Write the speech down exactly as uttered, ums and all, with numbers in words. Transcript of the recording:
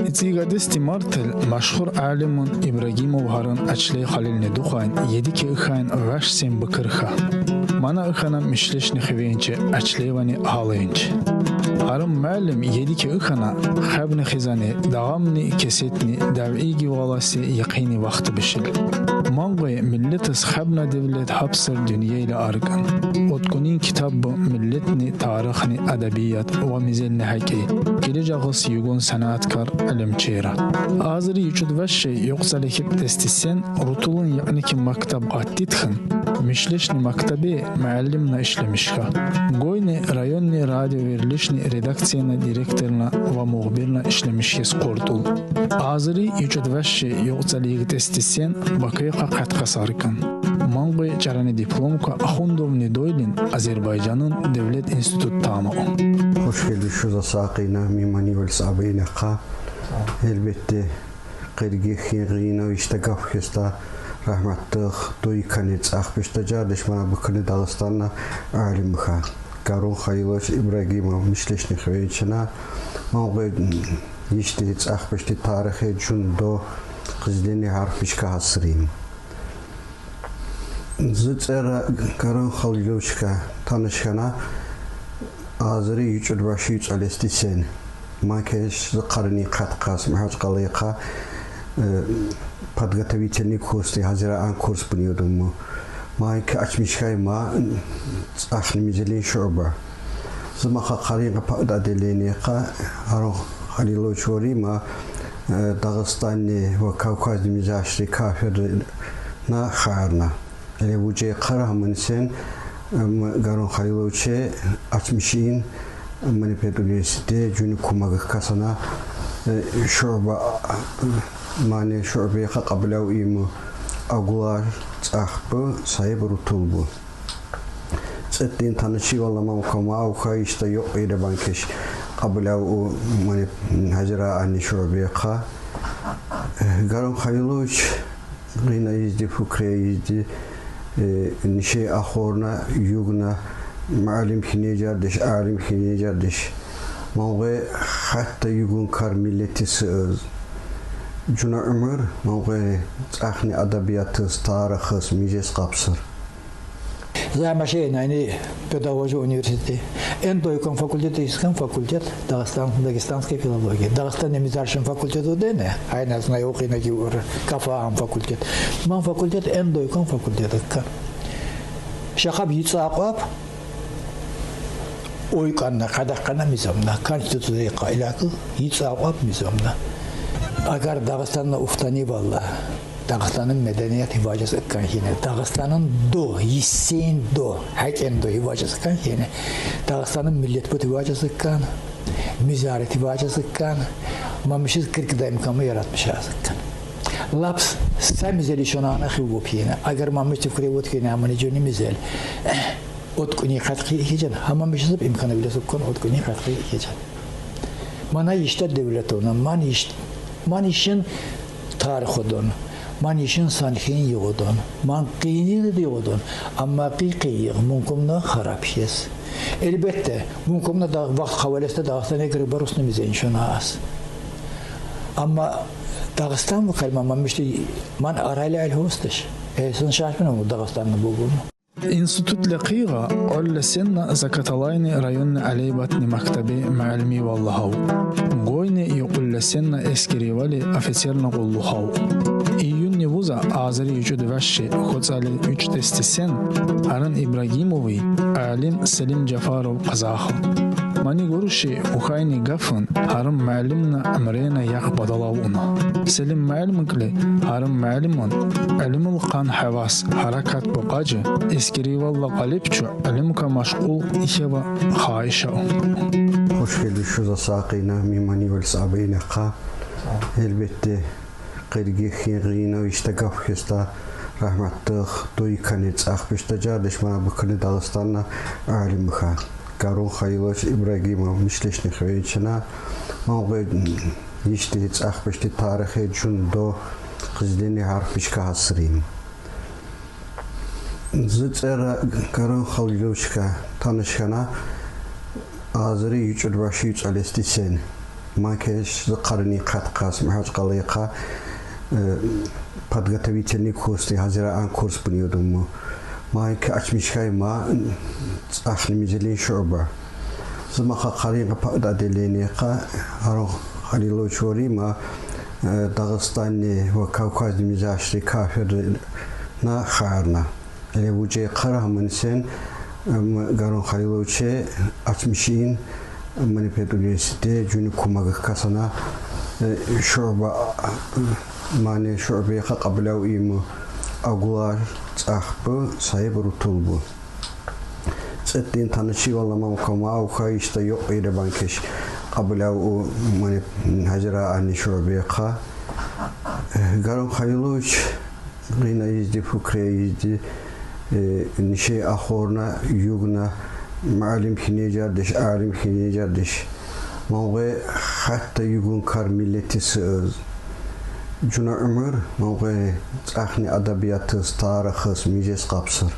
Ицигадести мартел машгьур алимин Ибрагимов Гьарун Ачлей халилни духвайн еди кеикьван вяш син быкир хьа. Мана икьван мишлешни хивенчи Ачлеевани гьалинч. Гьарун муаллим еди кеикьван хебни хизани, дагъамни кесетни, давгъи гиваласи якъини вахт бишил. Ман къуй миллетиз хебна девлет гьапсир дуьнья иле аркьин. Уткунин китаб бу миллетни тарихни, адабият ва мизелни гьакӀи, гележагъиз югъун санаткар, илимчийра. Азри юкьуд вяши юкьцӀал икьид тестисен Рутулун яни ки мактаб къатдид хьун, мишлешни мактабе муаллимна ишлемиш хьа. Гойни районни радиоверилишни редакцияна директорна ва мухбирна ишлемиш хьиз къуртул. Азри юкьуд вяши юкьцӀал икьид тестисен Бакуйхъа къаткъас аркьин. Ман къуй чарани дипломка Ахундовни дойлин Азербайжанин девлет институт тамам. Хуш гелдиш, за сагъ къалайна, мегьманвилиз абур ийин. Гьелбетда, къиргихъ, гъина, ишта гаф хьиз, рагьметдиз дойкани цӀах пешдажардиш, мана быкни Дагъустанда алим хьа. Гарун Халилович Ибрагимов мишлешни хивенчина, ман къуй ишти цӀах пешди тарихи жундо къизилини гьар пишка гьасрин. Зи цӀера Гарун Халиловичка таниш хьана азри юкьуд вяши юкьуд тестисен. Ман кеч зи къарини къаткъас Магьачкъалайхъа, э, подготовительный курсди, гьазираан курс бинедун ман. Ман кеч ачмиш хьай ма цӀахни мизелин шуба. Зи ма къарин къапа отделениекъа, Гарун Халилович вари ма, э, Дагъустанни ва Кавказни мизашри кафирна хъарна. Эле вучи къара ман сен, э, ма Гарун Халиловичи ачмишин, э, ман педуниверситетде жуьню кумагихъ касана, э, шуба, э, мани шубайхъа къабул авур ийин ма Агулар цӀах бу, Сайиб Рутул бу. ЦӀитӀдин танишвал ама мукъама авха, ишта юкъ ийида бан кеч къабул авур мани гьазираан шубайхъа. Гарун Халилович гъина ийизди, фикре ийизди, э, нишей ахорна, югъна, муаллим хьине жардиш, алим хьине жардиш. Ман къуй гьатта югъун кар миллетдиз, э, жуна уьмуьр, ман къуй цӀахни адабиятдиз, тарихдиз, мизедиз къапсур. Зи машинайни педагогия университетди. Эн дойкъун факультет, искен факультет Дагъустан, дагъустанская филология. Дагъустанни мизаршин факультет удени, айна знай охъуьна гивур, кафагьан факультет. Ман факультет эн дойкъун факультет икка. Шакъаб йицӀа акъваб, ойкъанна, къадагъ хъана мизамна, конституцияйкъа илакъи йицӀа акъваб мизамна. Агар Дагъустанда уфтани валлагь, Дагъустанын меденият гьиважиз иккан хьине, Дагъустанын до, йисин до, гьакӀен до гьиважиз иккан хьине, Дагъустанын миллетбуд гьиважиз иккан, мизарит гьиважиз иккан, ман мишиз киркидай мукъама яратмиш аз иккан. Лап са мизели шонана хиввуп хьине, агар ман мишди фикре вуд хьине, амани жуни мизел. Уткъуни къаткъи хьиджан, гьама мишиз имканвилиз иккан уткъуни къаткъи хьиджан. Мана ишта девлет авуна, ман иш-, ман ишин тарих авудун, ман ишин санхин югъудун, ман къыйынин югъудун, амма къыйы-къыйы югъ мумкинна харап хьиз. Элбетда, мумкинна да вахт къавалесда Дагъустан эгер барусна мизен шуна аз. Амма Дагъустан вукалма ман мишди, ман арайла алгьустдаш. Э, син шашмина му Дагъустанны бугун. Институт лакъигъа къвалласенна Закаталайни районни алейбатни мактабе муаллимвал лагьав. Гойни юкъулласенна эскеривали офицерна къуллугъ ав. Июнни вуза азри юкъуд вяши хъуцӀали уьч тестисен Гьарун Ибрагимови алим Селим Жафаров къазахъ. Мани гуруши вухайни гафун Гьарун муаллимна уьмуьрна яхъ бадал авуна. Селим муаллимикли Гьарун муаллиман илимул къан гьавас, гьаракат букъажи, эскеривалла къалибчу, илимка машгъул ихьева хагьиша. Хуш гелдиш, за сагъ къалайна, мегьманвилиз абур ийин. Элбетда, къиргихъ, гъина, ишта гаф хьиз, рагьметдиз дойкани цӀах пешдажардиш, мана быкни Дагъустанда алим хьа. Гарун Халилович Ибрагимов мишлешни хивенчина, ман къуй ишти цӀах пешди тарихи жундо къизилини гьар пишка гьасрин. Зи цӀера Гарун Халиловичка таниш хьана азри юкъуд вяши юкъуд тестисен. Манкеш къарини къаткъас Махачкъалайкъа подготовительный курс, гьазира ан курс бунидум. Манки ачмишгай ма цӀахни мизилин шуба. Зумаха къарин къапа отделенийкъа Гарун Халилович вари ма Дагъустанни ва Кавказни мизашри кафирна хьарна. Эле вуче къара манисен Гарун Халиловиче ачмишин мани педуниверситет жуни кумагы касана шуба, мани шубайкъа къабулав ийму агула цӀахбу, сайб рутулбу. ЦӀитӀдин танишивал ламам кама авха ишта ёкъ иребанкеш къабулав у мани гьазира ани шубайкъа. Гарун Халилович гъина йизди, фукре йизди, нишей ахорна, югна, муаллим хьинежардеш, алим хьинежардеш. Мугъе гьатта югун кар миллетис, жуна уьмуьр, мугъе цӀахни адабиятыс, тарихыс, мижес къапсар.